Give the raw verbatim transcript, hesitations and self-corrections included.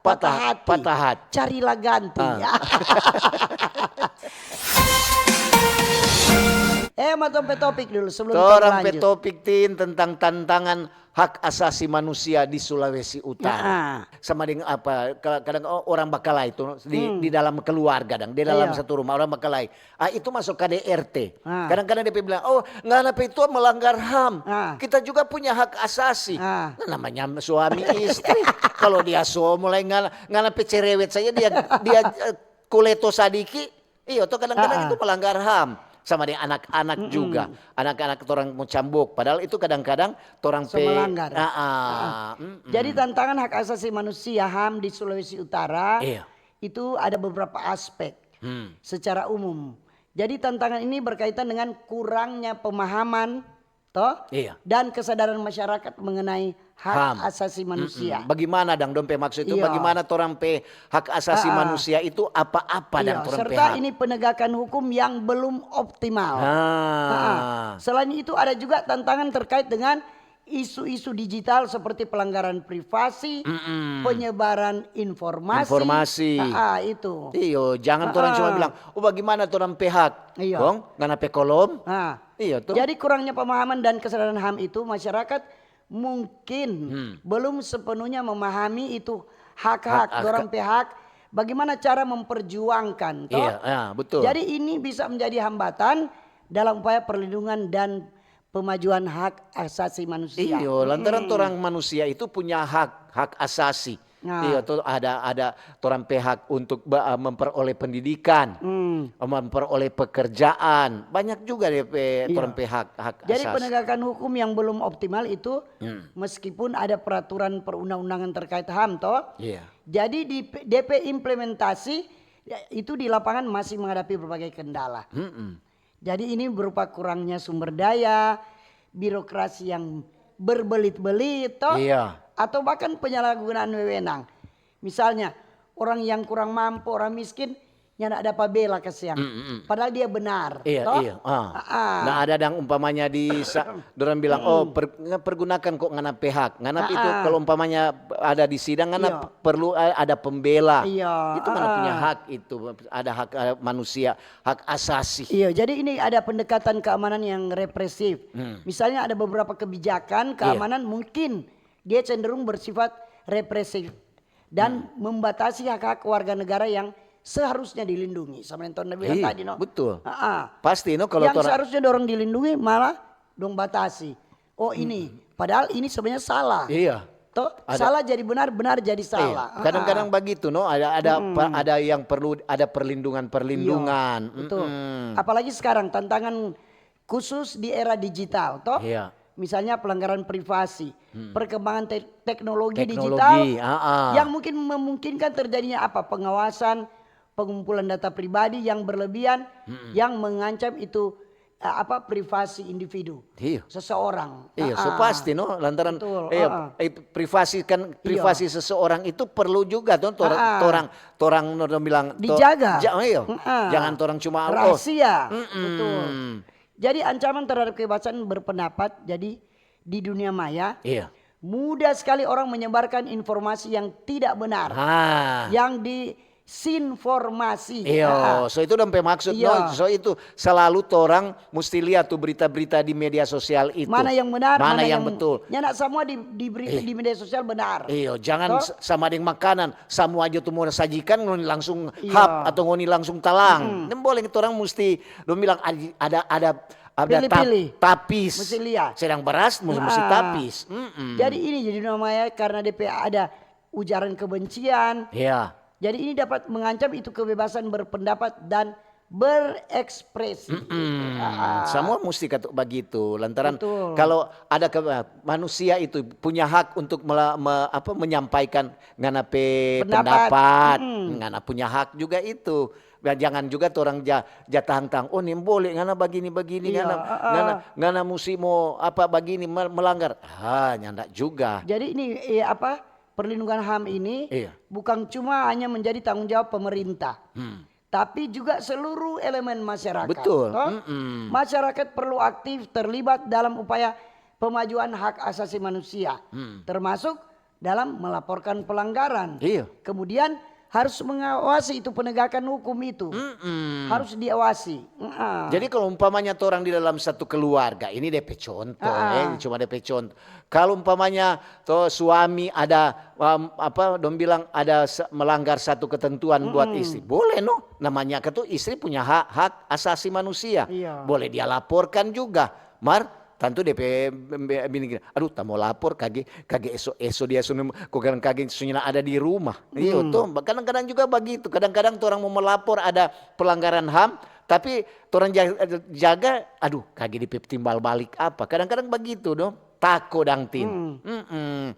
Patah hati. Patah hati. Carilah ganti. Ah. Eh, ma tong pe topik dulu sebelum kita lanjut. Torang pe topik, Tin, tentang tantangan hak asasi manusia di Sulawesi Utara. Sama deng apa, ka-, kadang o-, orang bakalahi tu di, di dalam keluarga dang, di dalam satu rumah orang bakalahi. Ah, itu maso K D R T. Ah. Kadang-kadang depe bilang, "Oh, ngana pe itu melanggar ham. Ah. Kita juga punya hak asasi." Ah. Nah, namanya suami istri. Kalau dia so mulai ngana, ngana pe cerewet saja dia, dia, eh, kuleto sadiki, iyo to, kadang-kadang itu melanggar ham. Sama deng anak-anak juga. Anak-anak torang mo cambuk, padahal itu kadang-kadang torang pe melanggar. Ah, ah. Jadi tantangan hak asasi manusia, ham di Sulawesi Utara itu ada beberapa aspek secara umum. Jadi tantangan ini berkaitan dengan kurangnya pemahaman, toh, dan kesadaran masyarakat mengenai hak asasi manusia. Bagaimana dang dong pe maksud itu? Bagaimana torang pe hak asasi manusia itu apa-apa dang torang pe hak? Serta ini penegakan hukum yang belum optimal. Ah. Selain itu ada juga tantangan terkait dengan isu-isu digital seperti pelanggaran privasi, penyebaran informasi. Informasi. Ah, itu. Iyo, jangan torang cuma bilang, "Oh, bagaimana torang pe hak?" Iyo. Kong, ngana pe kolom? Ah. Iyo, to. Jadi kurangnya pemahaman dan kesadaran ham itu, masyarakat mungkin belum sepenuhnya memahami itu hak-hak, dorang pe hak, bagaimana cara memperjuangkan, toh? Iya, ya, betul. Jadi ini bisa menjadi hambatan dalam upaya perlindungan dan pemajuan hak asasi manusia. Iyo, lantaran torang manusia itu punya hak, hak asasi. Nah. Iyo, to ada, ada torang pe hak untuk ba-, memperoleh pendidikan, memperoleh pekerjaan. Banyak juga depe torang pe hak, hak asasi. Jadi penegakan hukum yang belum optimal itu, meskipun ada peraturan perundang-undangan terkait ham, toh. Iya. Jadi di pe-, depe implementasi, ya, itu di lapangan masih menghadapi berbagai kendala. Jadi ini berupa kurangnya sumber daya, birokrasi yang berbelit-belit, toh? Iya. Atau bahkan penyalahgunaan wewenang. Misalnya, orang yang kurang mampu, orang miskin, nyanda dapa bela kasiang. Padahal dia benar, toh? Iya, iya. Ah. Nah, ada dang umpamanya di sa-, dorang bilang, "Oh, per-, pergunakan kok ngana pe hak." Ngana itu kalau umpamanya ada di sidang, ngana perlu a-, ada pembela. Iya. Itu ngana punya hak itu, ada hak, eh, manusia. Hak asasi. Iya, jadi ini ada pendekatan keamanan yang represif. Misalnya ada beberapa kebijakan keamanan mungkin dia cenderung bersifat represif dan membatasi hak-hak warga negara yang seharusnya dilindungi. Sama yang Tuan bilang tadi, no? Betul. Pasti, no, kalau yang seharusnya dorang dilindungi malah dong batasi. Oh, ini. Padahal ini sebenarnya salah. Iya. Toh, salah jadi benar, benar jadi salah. Iya. Kadang-kadang begitu, no, ada, ada pa-, ada yang perlu, ada perlindungan-perlindungan. Iya, betul. Apalagi sekarang tantangan khusus di era digital, toh. Iya. Misalnya pelanggaran privasi, perkembangan te-, teknologi digital yang mungkin memungkinkan terjadinya apa? Pengawasan, pengumpulan data pribadi yang berlebihan, yang mengancam itu, eh, apa, privasi individu seseorang. Iya, so pasti, no, lantaran, eh, privasi kan, privasi seseorang itu perlu juga, tuh, torang, torang, no, dong bilang, dijaga. Jangan torang cuma, oh, rahasia. Betul. Jadi ancaman terhadap kebebasan berpendapat, jadi di dunia maya, mudah sekali orang menyebarkan informasi yang tidak benar, yang disinformasi. Iyo, so itu dong pe maksud, no? So itu selalu torang musti lia tu berita-berita di media sosial itu. Mana yang benar, mana yang betul. Nyanda samua di, di berita, di media sosial benar. Iyo, jangan sama deng makanan, samua aja tu mo sajikan ngoni langsung hap atau ngoni langsung talang. Deng boleh torang musti, dong bilang ada, ada ada ta-, tapis. Sedang beras, mus-, musti tapis. Jadi ini jadi namanya karena depe ada ujaran kebencian. Iya. Jadi ini dapat mengancam itu kebebasan berpendapat dan berekspresi. Samua musti katu bagitu. Lantaran kalau ada ke-, manusia itu punya hak untuk mela-, me-, apa, menyampaikan ngana pe pendapat, ngana punya hak juga itu. Nah, jangan juga torang ja-, ja tahang-tahang, "Oh, nimbole ngana bagini-bagini, ngana, ngana, ngana musti mo apa bagini, me-, melanggar." Ah, nyanda juga. Jadi ini, eh, apa, perlindungan ham ini bukan cuma hanya menjadi tanggung jawab pemerintah, tapi juga seluruh elemen masyarakat. Betul. Toh? Masyarakat perlu aktif terlibat dalam upaya pemajuan hak asasi manusia, termasuk dalam melaporkan pelanggaran. Iya. Kemudian harus mengawasi itu penegakan hukum itu. Mm-mm. Harus diawasi. Heeh. Jadi kalau umpamanya torang di dalam satu keluarga, ini depe contoh, Ah. eh, cuma depe contoh. Kalau umpamanya to suami ada um, apa dong bilang ada se- melanggar satu ketentuan buat istri, boleh no. Namanya itu istri punya hak, hak asasi manusia. Iya. Boleh dia laporkan juga. Mar, tantu depe bini gini, aduh, ta mo lapor kage, kage eso-eso dia sudah, ko kadang kage sudah ada di rumah. Iyo, to, kadang-kadang juga begitu. Kadang-kadang torang mo melapor ada pelanggaran ham, tapi torang ja- jaga, aduh, kage depe timbal balik apa. Kadang-kadang begitu, dong. Tako dang, Tin. Mm-mm.